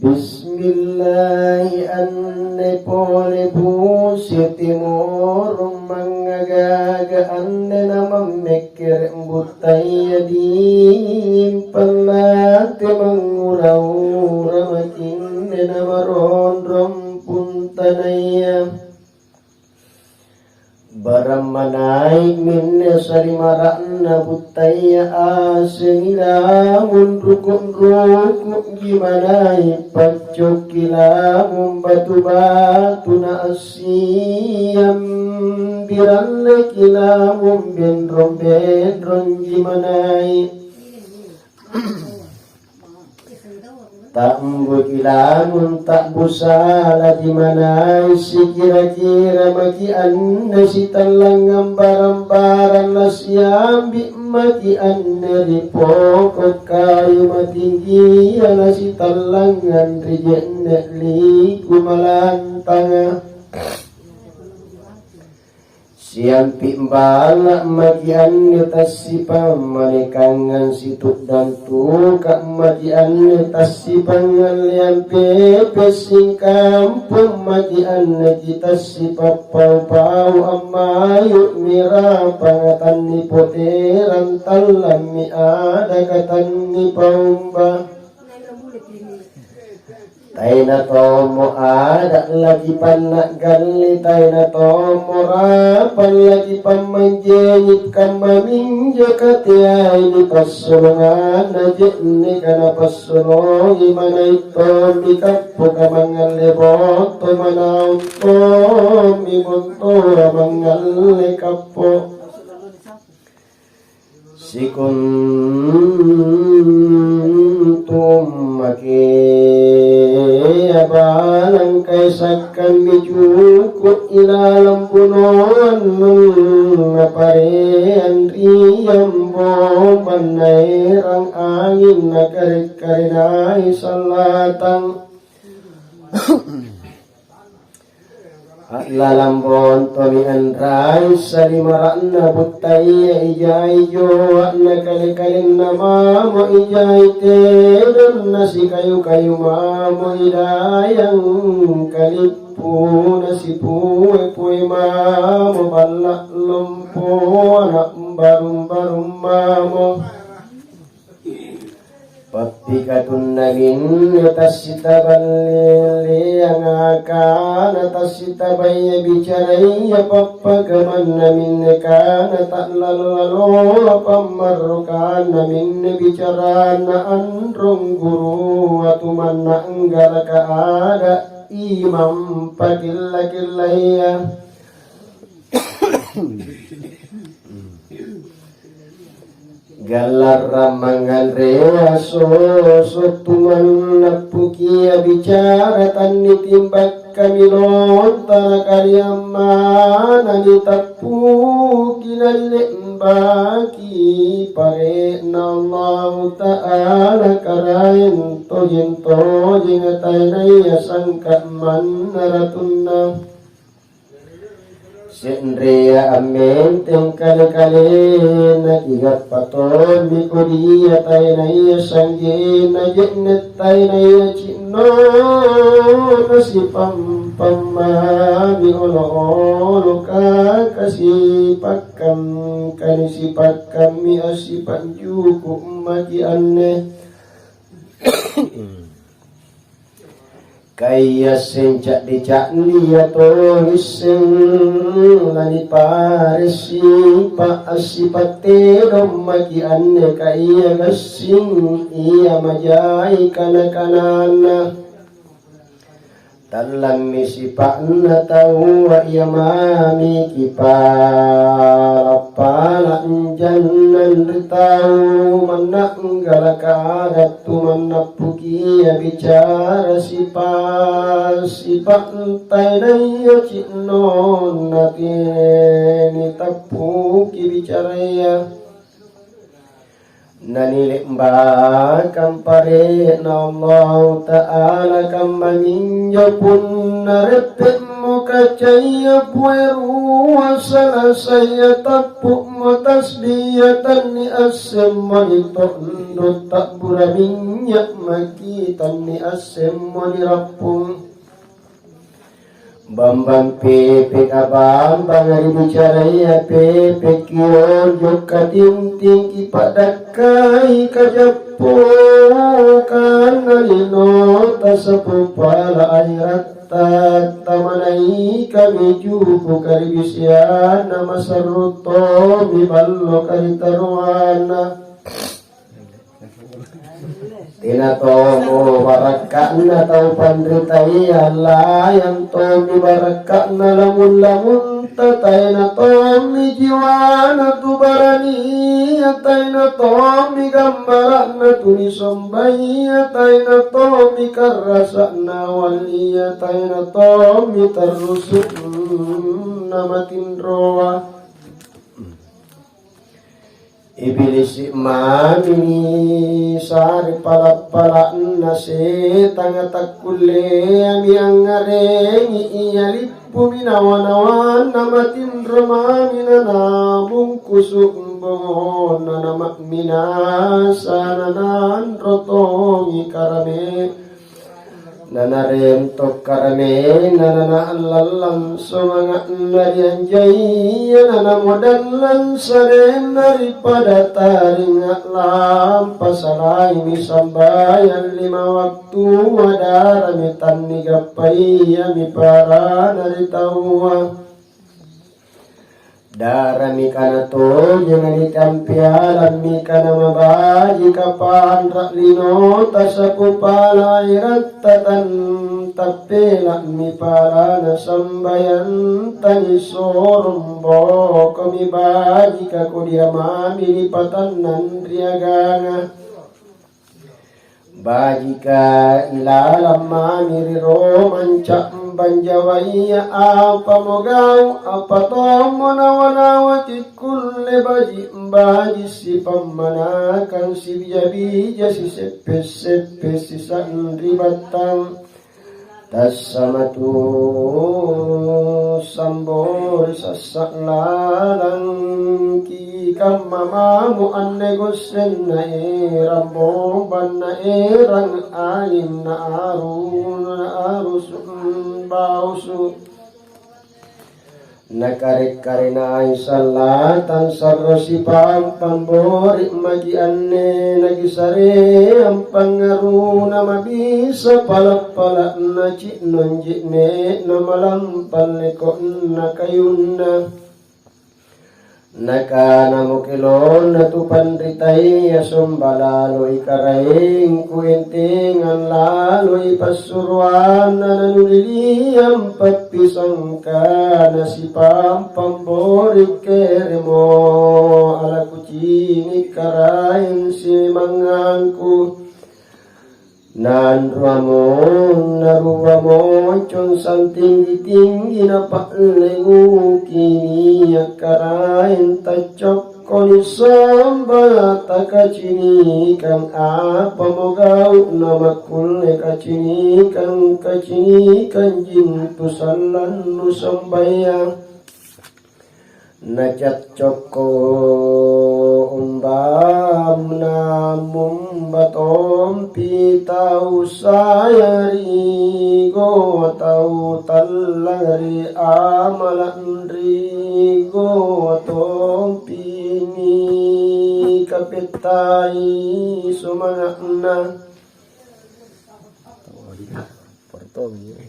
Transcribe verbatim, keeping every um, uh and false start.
Bismillahi, anne pole pusi timoro mangngagaga anne namammekkere buttaya ding pallate mangura-ura makinne namaronrong puntanaya. Baramma nai' minne sarimara'na buttaya asengi lamun ruku'-ruku'ji manai' paccokki lamun batu-batu na assiang biralleki lamun benrong-benrongji manai'. Ta'buki lamun ta'busalaji manai' sikira-kira maki anne sitallangngang barang-barang nasiambi' maki anne ri poko' kayu matinggia nasitallangngang ri je'ne' liku malantanga. Siampi' balla' maki anne tassipammanekangang situ'dang tuka' maki anne tassipangngalleang pepe' singkampong maki anne kitassipappau-pau ammayu'mi rapanga tannipoterang tallammi adaka tannipaumba. Taena tommo ada' lakipanna' galli, taena tommo rapang lakipammanjengi, kammaminjo kateai nipassolonganna je'neka napassolongi manai' tommi kappo kamangngalle botto manaung tommi bontoa mangngalle kappo. Sikontu makkea balangkai sakkammi juku' ilalang bunoannu napareang ri ambo mannaerang anging nakare'-karenai sallatang. A'lalang bontomi anrai salimara'na buttaya ijai joa'na kale-kalenna mamo ijai tedonna sikayu-kayu mamo idayang kalippuna sipue-pue mamo balla' lompoa na'barung-barung mamo. Pappikatunna minne tassitaballeanga kana tassitabaya bicaraya pappakamanna minne kana ta'lalo-laloa pammarrokanna minne bicaranna anrong gurua tumannanggalaka ada' imang pakella-kellaya. Gallarrang mangnganrea soso' tumannappukia bicara tannitimbakka milonta nakariammana nitappuki nalle'baki pare'na Allahu Ta'ala Karaeng tojeng-tojenga taenaya sangka' manna ratunna. Se'rea ammenteng kale-kalena, kigappa tommi kodia taenaya sanggenna je'ne' taenaya ci'nona sipampang mami olo-olo kaka sipakkang-, kani sipakkammi assipa' juku' maki anne. Kaiasseng ca'di-ca'dia tongisseng laniparessipa' assipa' tedong maki anne kaia gassing ia majai kana-kananna. Tallammi sipa'na taua ia mami kipala'-pala' jannang ri tau mannanggalaka ada' tumannappukia bicara sipa'-sipa' taenaya ci'nonna tenitappuki bicaraya. Nanile'bakang pare'na Allahu Ta'ala, kammaminjo punna reppe'mo kacaya puerua salasaya tappu'mo tasbia tanniassemmo nito'ndo ta'bura minynya' maki tanniassemmo nirappung. Bambang pepe kabambanga ri bicaraya pepe kionjo katintingki pa'dakkai kajappokanna linota sapupala ahiratta tamanaikami juku karibisianna masarru tommi ballo karitaruanna. Tena tommo barakka'na tau panritaya, layang tommi barakka'na lamung-lamunta, taena tommi jiwana tu barania, taena tommi gambara'na tu nisombaya, taena tommi karrasa'na wallia, taena tommi tarrusu'na matinroa. Ibilisi mami nisare pala'-pala'na setanga takkulleami angngarengi ia lippumi nawa-nawanna matinro mami nanabungkusu' bongonna nama'minasa nananro tongi karame. Nanarento karamena nanaallallang sumanga'na ri anjaya nanamodallang sarenna ri pada taringa lampa salaimi sambayang lima wattu adarami tannigappaiami parana ri taua. Darami kana tojeng nitampialammi kana mabajika panra' linota sapu palairatta tan tappela'mi palana sambayang tanisorong bokomi bajika kodia mami nipatannang ri aganga. Bajika ilalang mami ri romang ca'bang jawaya, apamo gau', apa tommo nawa-nawa kikkulle baji'-baji' sipammanakang sibija-bija siseppe-seppe sisanri battang. Tassamatu sambori sassa' lalangki kamma mamo anne gossenna erang bombang na erang aing na aru-, na arusu' bausu'. Nakare-karenai sallatang sarro sipampang bori' maki' anne, nakisareang pangngaruna mabisa pala'-pala'na ci'nong je'ne'na malampang leko'na kayunna. Nakanamo kelonna tu panritaya, "Somba laloi karaengku, entengang laloi passuroanna nanuliliang pappisangkana sipampang bori' keremo, ala kucini' karaeng simangngangku." Nanruamo, naruamo, consang tinggi-tinggi napa'lenguki nia' karaeng taccokko nisamba takacinikang, apamo gau'na makkulle kacinikang, kacinikang jintu sallang nusombaya. Nacaccokko umbammu, umba tompi tau saya ri goa, tau tallang ri amala' ri goa tompi nikapettai sumanga'na. Portongi.